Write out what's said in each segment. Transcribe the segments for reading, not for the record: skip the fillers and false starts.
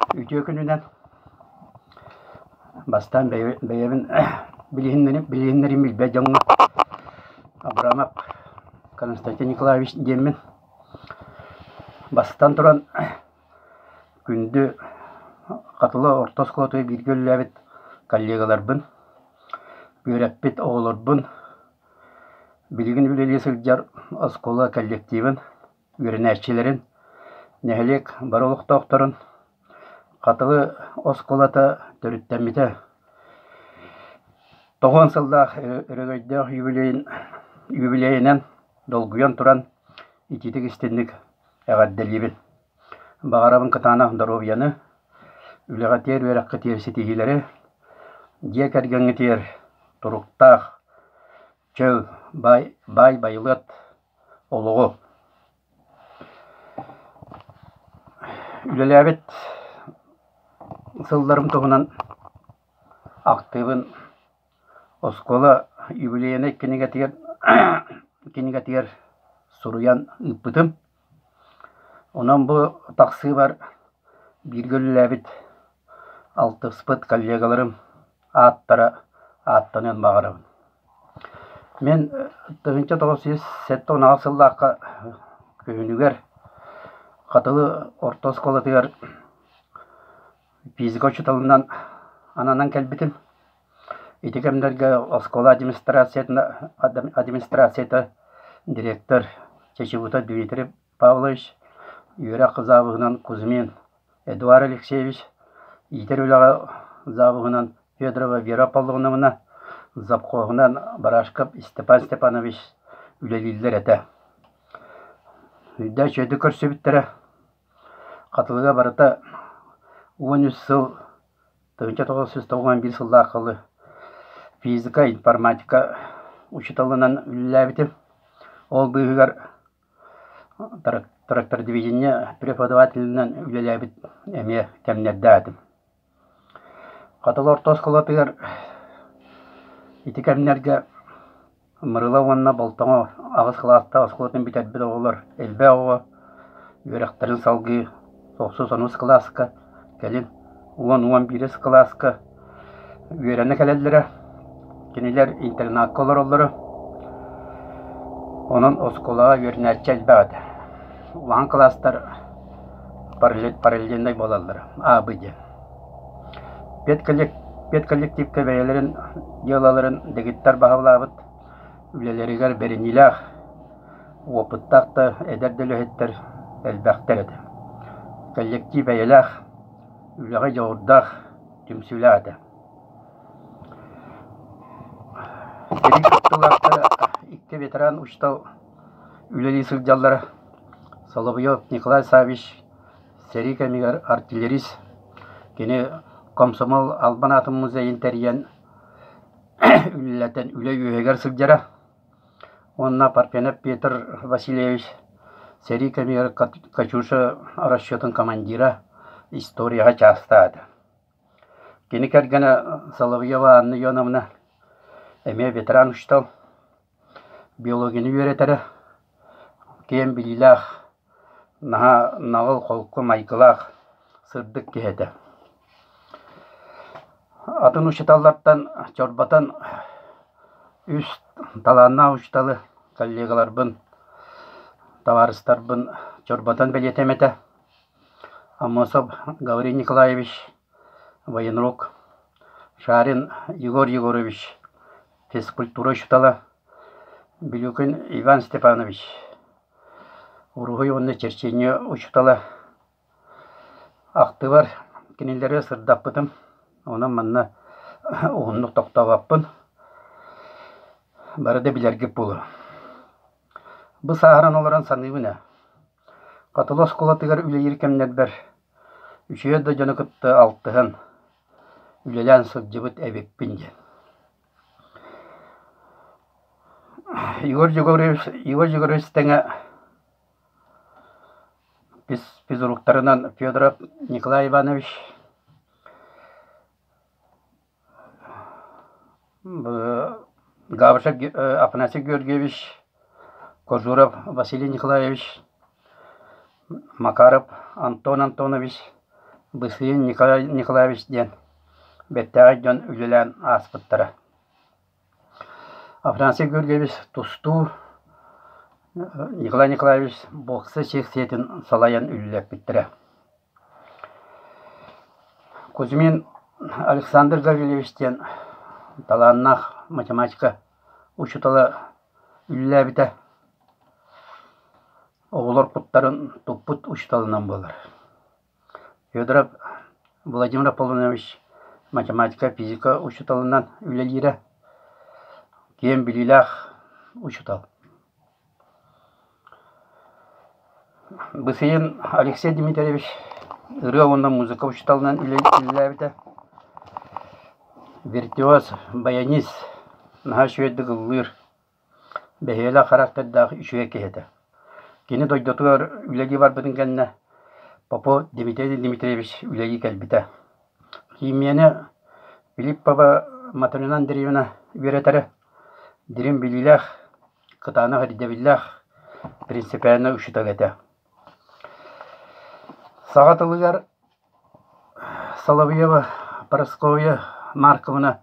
Үтүө күнүнэн! Бастаан бэйэбин билиһиннэрим билбэт дьоҥҥо Абрамов Константин Николаевич диэммин. Бастатан туран күндү Хатылы орто оскуолатыгар бииргэ үлэлээбит коллегаларбын, үөрэппит оҕолорбун, билигин үлэлии сылдьар оскуола коллективын, үөрэнээччилэрин, нэһилиэк бары олохтоохторун Хатылы оскуолата төрүттэммитэ 90 сыллаах өрөгөйдөөх юбилейынан долгуйан туран итиитик истинник эҕэрдэлиибин. Баҕарабын кытаанах доруобуйаны, үлэҕитигэр, үөрэххитигэр ситиһиилэри, дьиэ кэргэҥҥитигэр туруктаах, чөл, баай, баай байылыат олоҕу. Үлэлээбит сылларым туһунан ахтыыбын оскуола юбилейнай кинигэтигэр кинигэтигэр суруйан ыыппытым. Онон бу тахсыыбар бииргэ үлэлээбит алтыспыт коллегаларым ааттара ааттаныан баҕарабын. Мин 1978 сыллаахха күһүнүгэр Хатылы орто оскуолатыгар физика учууталынан ананан кэлбитим. Ити кэмнэргэ оскуола администрацията директор Чечебутов Дмитрий Павлович, үөрэх завуһунан Кузьмин Эдуард Алексеевич, иитэр үлэҕэ завуһунан Федорова Вера Павловна, завхоһунан Барашков Степан Степанович үлэлииллэр этэ. Үрдэ үчүгэйдик көрсүбүттэрэ. Хатылыга барыта 13 сыл 1991 сыллаах дылы физика, информатика учууталынан үлэлээбитим. Ол быыһыгар трактордвижение преподавателинэн үлэлээбит эмиэ кэмнэрдээх этим. Хатылы орто оскуолатыгар ити кэмнэргэ Мырыла уонна Болтоҥо аҕыс кылаастаах оскуолатын бүтэрбит оҕолор элбэх оҕо үөрэхтэрин салгыы тохсус онус кылааска, кэлин 10-11 кылааска үөрэнэ кэлэллэрэ. Кинилэр интернакка олороллоро. Онон оскуолаҕа үөрэнээччи элбэх этэ. Улахан кылаастар параллельнай буолаллара, А, Б диэн. Педколлективка бэйэлэрин дьыалаларын дэгиттэр баһылаабыт үлэлэригэр бэриниилээх, уопуттаах да эдэр да үлэһиттэр элбэхтэр этэ. Коллектив эйэлээх, үлэҕэ дьоҕурдаах, түмсүүлээх этэ. Сэрии кыттыылаахтара икки ветеран учуутал үлэлии сылдьаллара. Соловьев Николай Саввич сэрии кэмигэр артиллерист, кини комсомол албан аатын музейын тэрийэн үлэлэтэн үлэ үөһүгэр сылдьара. Уонна Парфенов Петр Васильевич сэрии кэмигэр Катюша расчетун командира, историяҕа чаастаата. Кини кэргэнэ Соловьева Анна Ионовна эмиэ ветеран учуутал, биологияны үөрэтэрэ, киэҥ билиилээх, наһаа наҕыл, холку майгылаах, сырдык киһи этэ. Атын учууталлартан чорботон үс талааннаах учууталы, коллегаларбын, табаарыстарбын чорботон бэлиэтэм этэ. Аммосов Гаврил Николаевич, военрук, Шарин Егор Егорович, физкультура учуутала, Билюкин Иван Степанович, уруһуй уонна черчение учуутала. Ахтыбар кинилэри сырдаппытым, онон манна уһуннук тохтообоппун, бары да билэргит буолуо. Бу сааһыран олорон саныыбын ээ, Хатылы оскуолатыгар үлэлиир кэмнэрбэр үчүгэй да дьону кытта алтыһан, үлэлээн сылдьыбыт эбиппин диэн. Егор Егорович, Егор Егорович тэҥэ физруктарынан Федоров Николай Иванович, Габышев Афанасий Георгиевич, Кожуров Василий Николаевич, Макаров Антон Антонович, Бысыин Николай Николаевич диэн бэртээхэй дьон үлэлээн ааспыттара. Афанасий Георгиевич тустуу, Николай Николаевич бокса сиэксийэтин салайан үлэлэппиттэрэ. Кузьмин Александр Гаврильевич диэн талааннаах математика учуутала үлэлээбитэ. Оҕолор куттарын туппут учууталынан буолар. Федоров Владимир Аполлонович математика, физика учууталынан үлэлиирэ. Киэҥ билиилээх учуутал. Бысыин Алексей Дмитриевич ырыа уонна музыка учууталынан үлэлээбитэ. Виртуоз, баянист, наһаа үчүгэйдик ыллыыр. Бэһиэлэ характердаах үчүгэй киһи этэ. Кини дойдутугар үлэлии барбытын кэннэ Попов Дмитрий Дмитриевич үлэлии кэлбитэ. Химияны Филиппова Матрена Андреевна үөрэтэрэ. Дириҥ билиилээх, кытаанах ирдэбиллээх принципиально учуутал этэ. Саха тылыгар Соловьева Парасковья Марковна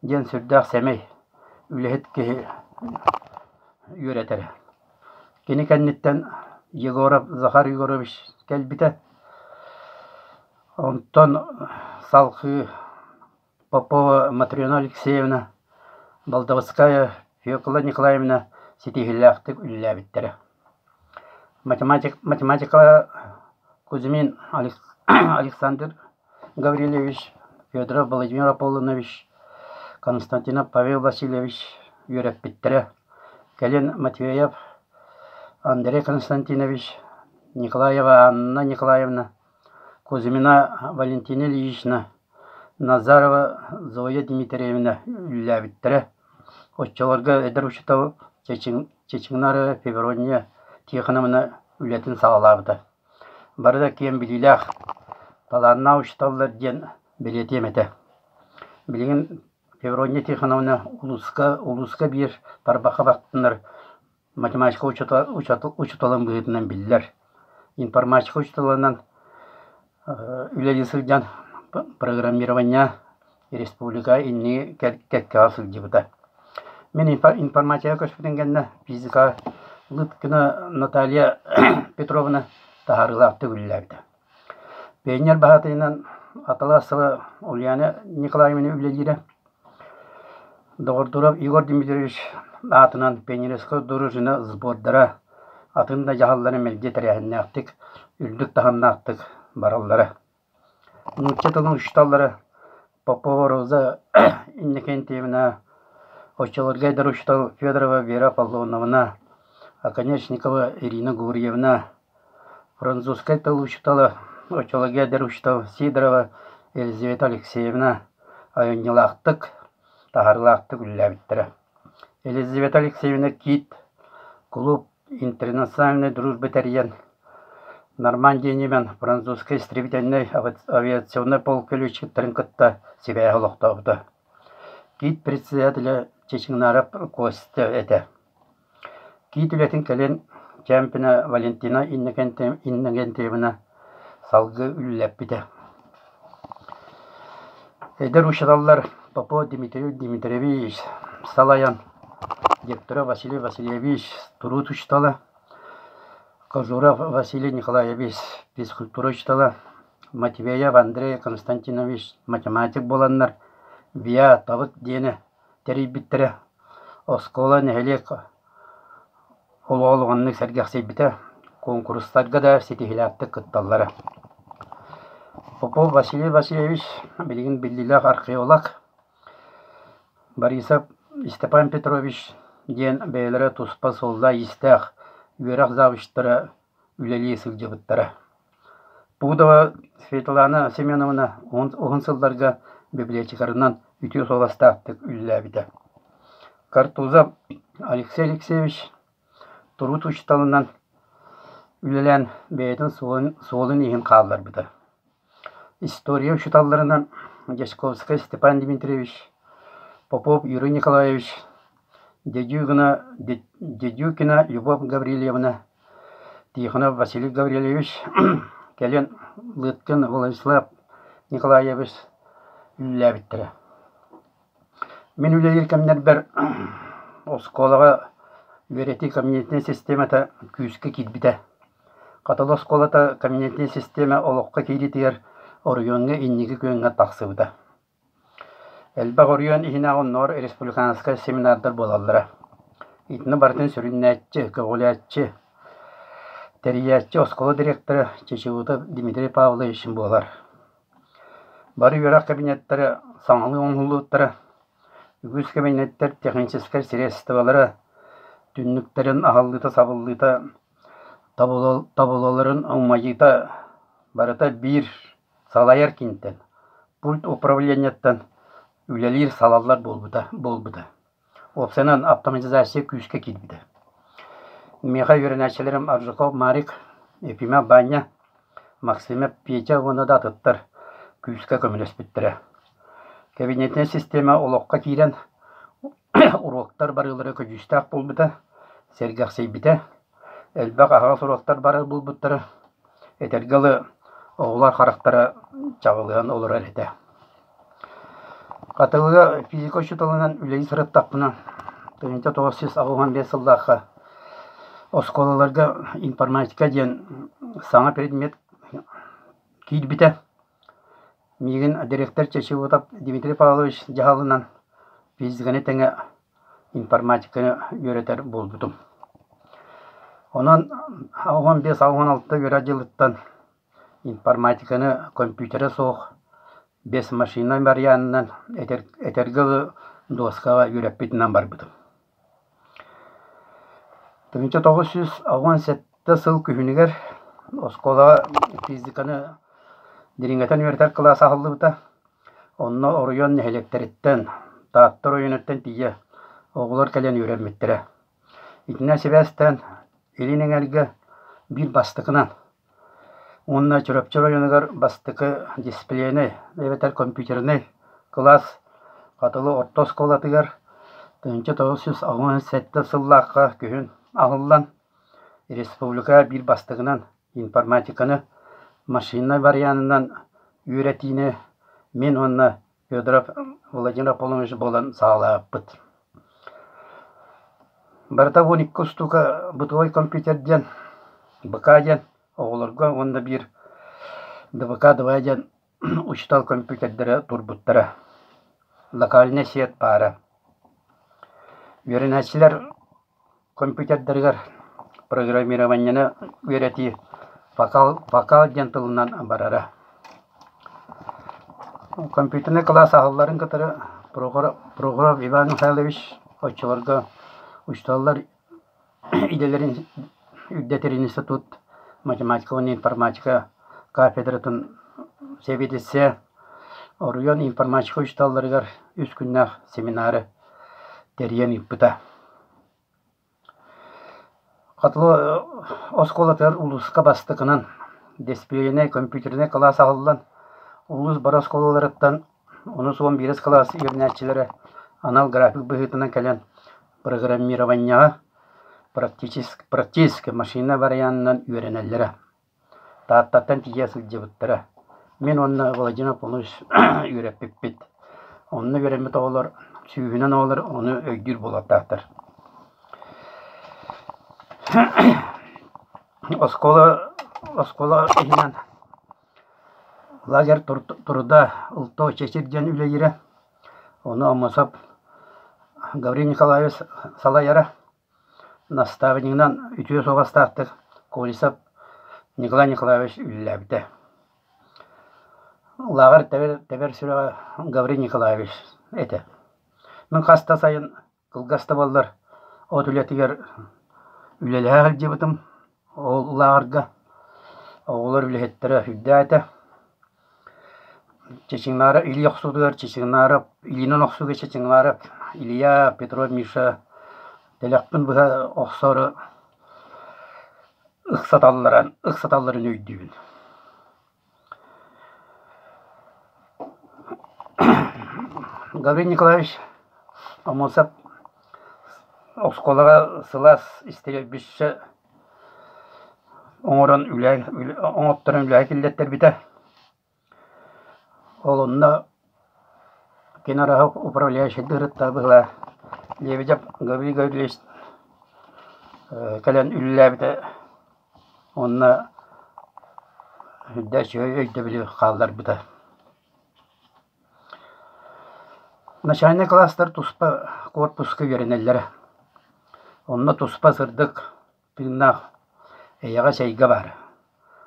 диэн сүрдээх сэмэй, үлэһит киһи үөрэтэрэ. Кини кэнниттэн Егоров Захар Егорович кэлбитэ. Онтон салҕыы Попова Матрена Алексеевна, Болдовская Фекла Николаевна ситиһиилээхтик үлэлээбиттэрэ. Математик, математика Кузьмин Александр Гаврильевич, Федоров Владимир Аполлонович, Константинов Павел Васильевич үөрэппиттэрэ. Кэлин Матвеев Андрей Константинович, Николаева Анна Николаевна, Кузьмина Валентина Ильинична, Назарова Зоя Дмитриевна үлэлээбиттэрэ. Оччолорго эдэр учуутал Чеченара Феврония Тихоновна үлэтин саҕалаабыта. Бары да киэҥ билиилээх, талааннаах учууталлар диэн бэлиэтиэм этэ. Билигин Феврония Тихоновна улууска, улууска биир тарбахха баттанар математика учууталын быһыытынан биллэр. Информатика учууталынан үлэлии сылдьан программирование республика инники кэккэҕэ сылдьыбыта. Мин информатика көспүтүн кэннэ физика Лыткина Наталья Петровна таһаарыылаахтык үлэлээбитэ. Пионер баһаатайынан Аталасова Ульяна Николаевна үлэлиирэ. Доҕордуров Егор Дмитриевич аатынан пионерскай дружина сбордара атын да дьаһаллары мэлдьи тэрээһиннээхтик, үрдүк таһымнаахтык бараллара. Нуучча тылын учууталлара Попова Роза Иннокентьевна, оччолорго эдэр учуутал Федорова Вера Аполлоновна, Оконешникова Ирина Гурьевна, французскай тыл учуутала, оччолорго эдэр учуутал Сидорова Елизавета Алексеевна айымньылаахтык, таһаарыылаахтык үлэлээбиттэрэ. Елизавета Алексеевна Кит кулууп Интернациональной дружбы тэрийэн, Нормандия ньимэн французскай истребительнай авиационнай полк летчиктарын кытта сибээһи олохтообута. Кит председателэ Чеченаров Костя этэ. Кит үлэтин кэлин чемпиона Валентина Иннокентьевна салгыы үлэлэппитэ. Эдэр учууталлар Попов Дмитрий Дмитриевич салайан, директора Василий Васильевич туруут учуутала, Кожуров Василий Николаевич физкультура учуутала, Матвеев Андрей Константинович математик буоланнар ВИА Табык диэни тэрийбиттэрэ. Оскуола, нэһилиэк Олоҕу сэргэхсийбитэ, куонкурустарга да ситиһиилээхтик кытталлара. Попов Василий Васильевич билигин биллиилээх археолог, Борисов Степан Петрович диэн бэйэлэрэ туспа суоллаах-иистээх үөрэх завучтара үлэлии сылдьыбыттара. Пудова Светлана Семеновна уһун сылларга библиотекарынан үтүө суобастаахтык үлэлээбитэ. Картузов Алексей Алексеевич туруут учууталынан үлэлээн бэйэтин суолун иһин хаалларбыта. История учууталларынан Дьячковскай Степан Дмитриевич, Попов Юрий Николаевич, Дедюкина, Дедюкина Любовь Гаврильевна, Тихонов Василий Гаврильевич, Кэлин Лыткин Владислав Николаевич үлэлээбиттэрэ. Мин үлэлиир кэмнэрбэр оскуолаҕа үөрэтии кабинетнай систиэмэтэ күүскэ киирбитэ. Хатылы оскуолата кабинетнай систиэмэ олоххо киириитигэр оройуоҥҥа инники күөҥҥэ тахсыбыта. Элбэх оройуон иһинээҕи оннооҕор республиканскай семинардар буолаллара. Итини барытын сүрүннээччи, көҕүлээччи, тэрийээччи оскуола директора Чечевутов Дмитрий Павлович буолар. Бары үөрэх кабинеттара саҥалыы оҥоһуллубуттара, үгүс кабинеттар техническэй средстволара, түннүктэрин аһыллыыта-сабыллыыта, табылаларын умайыыта барыта биир салайар киинтэн, пульт управлениеттан үлэлиир салаллар буолбута буолбута. Уопсайынан автоматизация күүскэ киирбитэ. Миэхэ үөрэнээччилэрим Аржаков Марик, Ефимов Ваня, Максимов Петя уонна да атыттар күүскэ көмөлөспүттэрэ. Кабинетнай систиэмэ олоххо киирэн уруоктар барыылара көдьүүстээх буолбута, сэргэхсийбитэ, элбэх аһаҕас уруоктар барар буолбуттара. Этэргэ дылы, оҕолор харахтара чаҕылыйан олорор этэ. Хатылыга физика учууталынан үлэлии сырыттахпына, 1985 сыллаахха оскуолаларга информатика диэн саҥа предмет киирбитэ. Миигин директор Чечевутов Дмитрий Павлович дьаһалынан физиканы тэҥэ информатиканы үөрэтэр буолбутум. Онон 85-86 үөрэх дьылыттан информатиканы компьютера суох без машина варианынан этэргэ дылы дуоскаҕа үөрэппитинэн барбытым. 1987 сыл күһүнүгэр оскуолаҕа физиканы дириҥэтэн үөрэтэр кылаас аһыллыбыта. Онно оройуон нэһилиэктэриттэн, Таатта оройуонуттан тиийэ оҕолор кэлэн үөрэммиттэрэ. Итинэн сибээстээн Илин Эҥэргэ биир бастакынан уонна Чурапчы оройуонугар бастакы дисциплинай эбэтэр компьютернай кылаас Хатылы орто оскуолатыгар 1987 сыллаахха күһүн аһыллан республика биир бастакынан информатиканы машина варианынан үөрэтиини мин уонна Федоров Владимир Аполлонович буолан саҕалаабыппыт. Барыта 12 устуука бытовой компьютер диэн, БК диэн оҕолорго уонна биир ДВК-2 диэн учуутал компьютердэрэ турбуттара. Локальнай сет баара. Үөрэнээччилэр Компьютердарыгар программированиены үөрэтии вокал, вокал диэн тылынан барара. Компьютернай кылаас аһылларын кытары Прохоров Иван Михайлович оччолорго учууталлар идэлэрин үрдэтэр институт математика уонна информатика кафедратын сэбиэдиссэйэ оройуон информатика учууталларыгар үс күннээх семинары тэрийэн ыыппыта. Хатылы оскуолатыгар улууска бастакынан дисциплиннэй компьютернай кылаас аһыллан, улуус бары оскуолаларыттан онус уон биирис кылаас үөрэнээччилэрэ анал график быһыытынан кэлэн программированиеҕа практически машина варианынан үөрэнэллэрэ. Тааттаттан тиийэ сылдьыбыттара. Мин уонна Владимир Павлович үөрэппиппит. Онно үөрэммит оҕолор сүүһүнэн оҕолор ону өйдүүр буолуохтаахтар. Оскуола оскуола иһинэн лагерь труда Улто Чечир диэн үлэлиирэ. Ону Аммосов Гаврил Николаевич салайара. Наставнигынан үтүө суобастаахтык Колесов Николай Николаевич үлэлээбитэ. Лааҕыр тэбэр, тэбэр сүрэҕэ Гаврил Николаевич этэ. Мин хаста сайын кылгас да буоллар от үлэтигэр үлэлэһэ сылдьыбытым. Ол лааҕырга оҕолор үлэһиттэрэ сүрдээх этэ. Чеченнары илии охсуутугар Чеченнары илиинэн охсууга Чеченнары Илья, Петров, Миша тэлэхпин быһа охсору ыксаталларын ыксаталларын өйдүүбүн. Гаврил Николаевич Аммосов оскуолаҕа сылаас истэрбиччэ. оҥорон үлэ оҥотторон үлэҕэ киллэртэрбитэ. Ол онно кини араһа управляющайдыы сырытта быһыылаах Лебедев Гаврил Гаврильевич кэлэн үлэлээбитэ уонна үрдээх үчүгэй өйдөбүлү хаалларбыта. Начальнай кылаастар туспа куорпуска үөрэнэллэрэ. Онно туспа сырдык тыыннаах эйэҕэс эйгэ баар.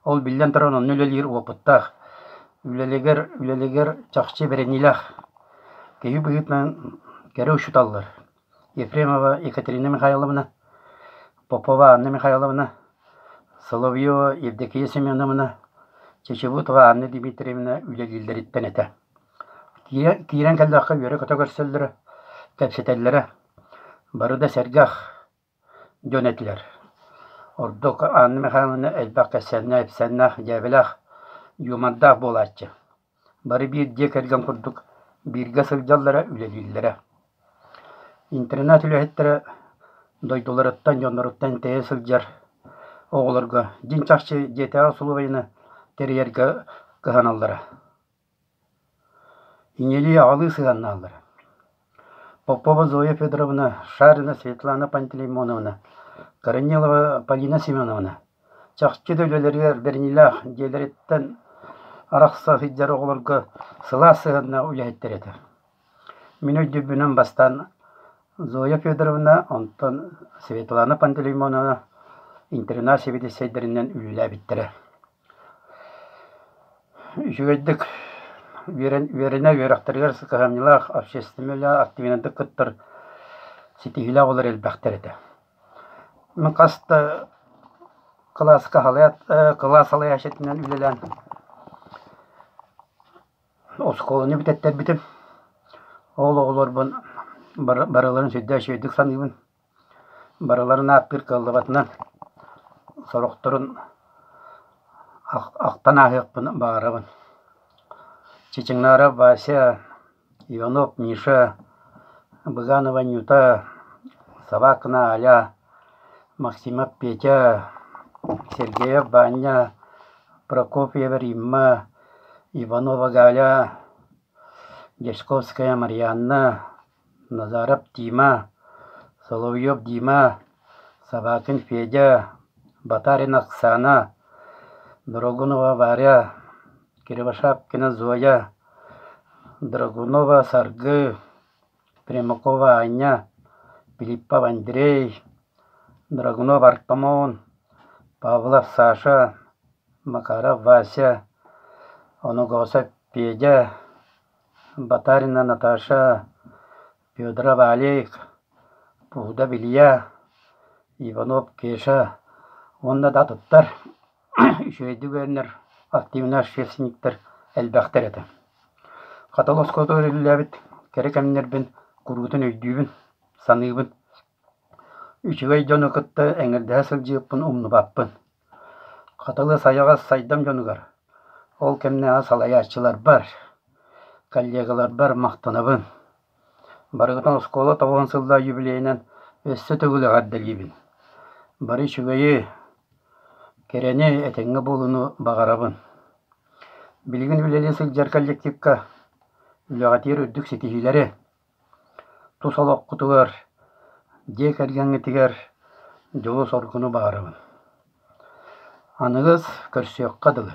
Ол биллэн туран онно үлэлиир уопуттаах, үлэлигэр үлэлигэр чахчы бэриниилээх киһи быһыытынан кэрэ учууталлар Ефремова Екатерина Михайловна, Попова Анна Михайловна, Соловьева Евдокия Семеновна, Чечебутова Анна Дмитриевна үлэлииллэриттэн этэ. Киирэн кэллэххэ үөрэ-көтө көрсөллөрө, кэпсэтэллэрэ. Бары да сэргэх дьон этилэр. Ордук Анна Михайловна элбэх кэпсээннээх-ипсээннээх, дьээбэлээх, юмордаах буолааччы. Бары биир дьиэ кэргэн курдук бииргэ сылдьаллара, үлэлииллэрэ. Интернат үлэһиттэрэ дойдуларыттан, дьонноруттан тэйэ сылдьар оҕолорго дьиҥ-чахчы дьиэтээҕи усулуобуйаны тэрийэргэ кыһаналлара. Ийэлии аҕалыы сыһыаннааллара. Попова Зоя Федоровна, Шарина Светлана Пантелеймоновна, Корнилова Полина Семеновна чахчы да үлэлэригэр бэриниилээх дьиэлэриттэн арахса сылдьар оҕолорго сылаас сыһыаннаах үлэһиттэр этэ. Мин өйдүүрбүнэн бастаан Зоя Федоровна, онтон Светлана Пантелеймоновна интернат сэбиэдиссэйдэринэн үлэлээбиттэрэ. Үчүгэйдик үөрэнэ үөрэхтэригэр кыһамньылаах общественнай үлэ активнайдык кыттар ситиһиилээх оҕолор элбэхтэр этэ. Мин хас да кылааска кылаас салайааччытынан үлэлээн оскуоланы бүтэттэрбитим. Ол оҕолорбун барыларын сүрдээх үчүгэйдик саныыбын. Барыларын ааттыыр кыаллыбатынан сорохторун ахтан ааһыахпын баҕарабын. Чичиҥнаров Вася, Иванов Миша, Быганова Нюта, Собакина Аля, Максимов Петя, Сергеев Ваня, Прокопьева Римма, Иванова Галя, Дьячковская Марианна, Назаров Тима, Соловьев Дима, Собакин Федя, Батарин Оксана, Дрогунова Варя, Кривошапкина Зоя, Драгунова Саргы, Примакова Аня, Филиппов Андрей, Драгунов Артамон, Павлов Саша, Макаров Вася, Оногосов Петя, Батарина Наташа, Федоров Алик, Пудов Илья, Иванов Кеша уонна да атыттар үчүгэйдик үөрэнэр активнай общественниктар элбэхтэр этэ. Хатыл оскуолатыгар үлэлээбит кэрэ кэмнэрбин куруутун өйдүүбүн, саныыбын. Үчүгэй дьону кытта эҥэрдэһэ сылдьыахпын умнубаппын. Хатылы сайаҕас сайдам дьонугар, ол кэмнээҕи салайааччыларбар, коллегаларбар махтанабын. Барыгытын оскуола 90 сыллаах юбилейынан өссө төгүл эҕэрдэлиибин. Бары үчүгэйи, кэрэни, этэҥҥэ буолууну баҕарабын. Билигин үлэлии сылдьар коллективка үлэҕитигэр үрдүк ситиһиилэри, Тус олоххутугар, дьиэ кэргэҥҥитигэр дьолу-соргуну баҕарабын. Аныгыс көрсүөххэ дылы.